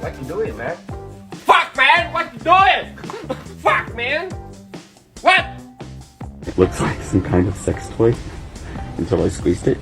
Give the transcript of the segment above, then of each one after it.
What you doing, man? Fuck, man! What you doing? Fuck, man! What? It looks like some kind of sex toy until I squeezed it.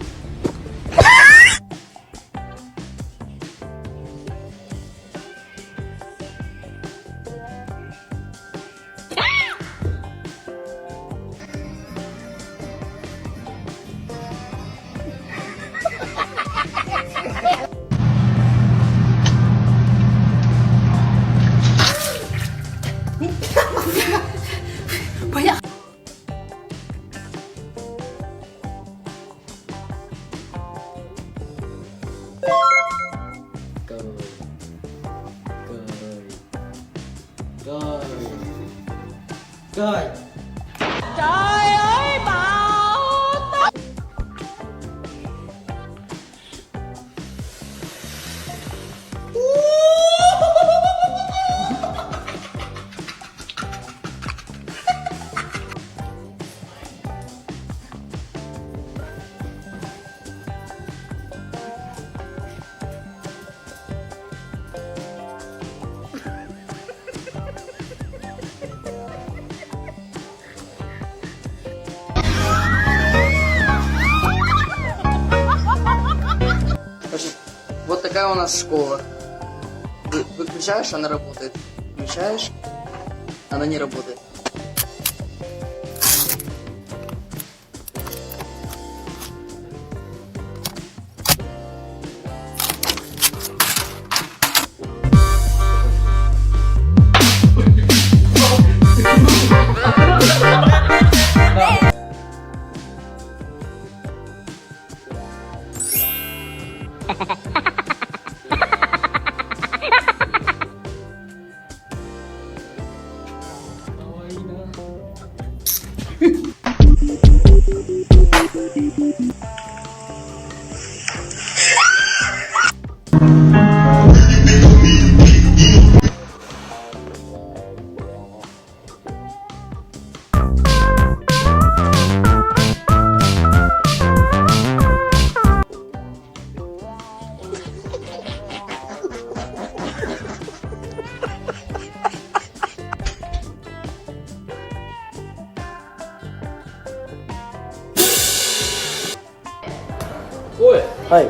Cười, cười, cười, cười. Trời ơi, bảo. Короче, вот такая у нас школа. Выключаешь, она работает. Включаешь, она не работает. Oi!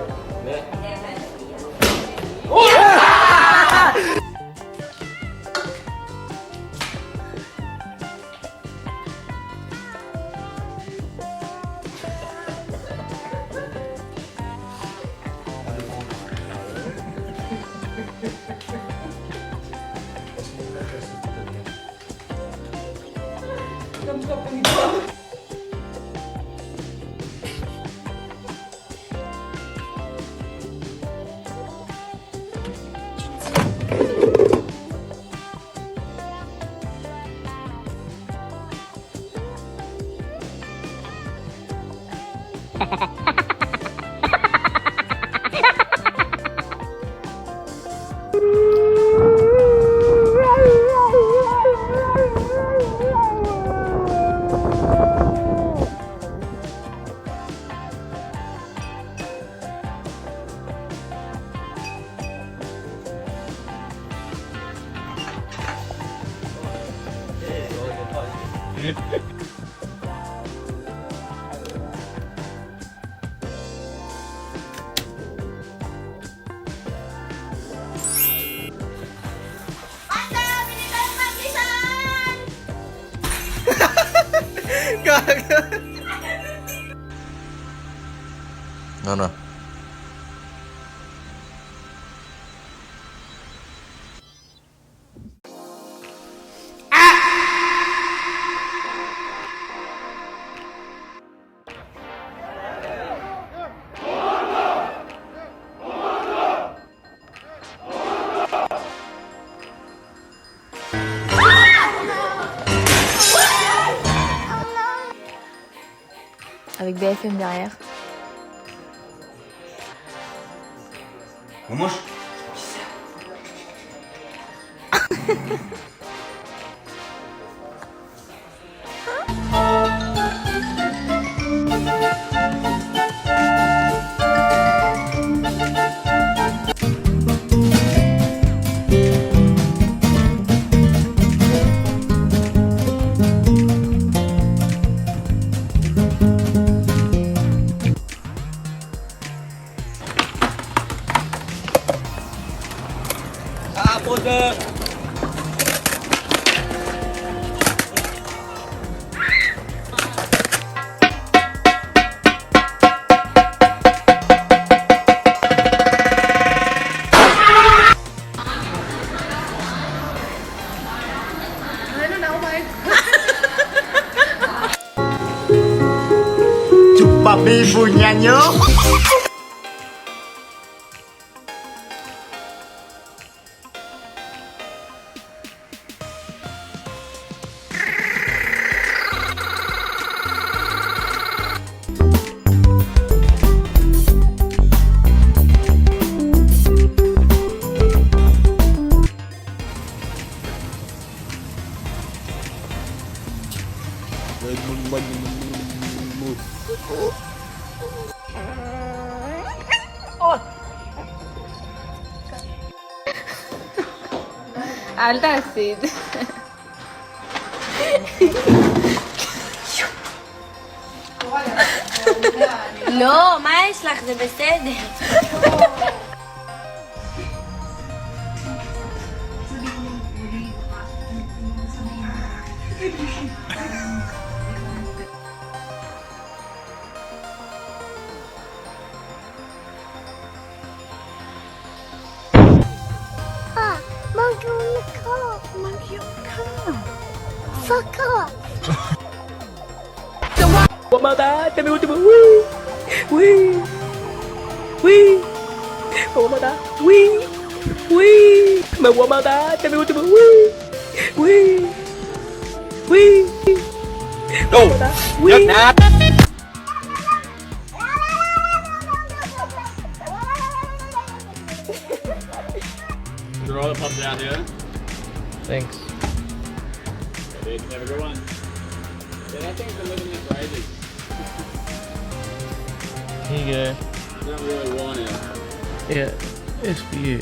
Ate, bili tayong pandesal! No. Avec BFM derrière. Vamos? Chupapi ñaño. אל תעשי את זה. לא, מה יש לך? זה בסדר. Monkey on the car. Monkey on the car. Fuck off. Throw the pump down here. Thanks. Yeah, dude, have a good one. Yeah, that thing's been living there for ages. Here you go. I don't really want it. Yeah, it's for you.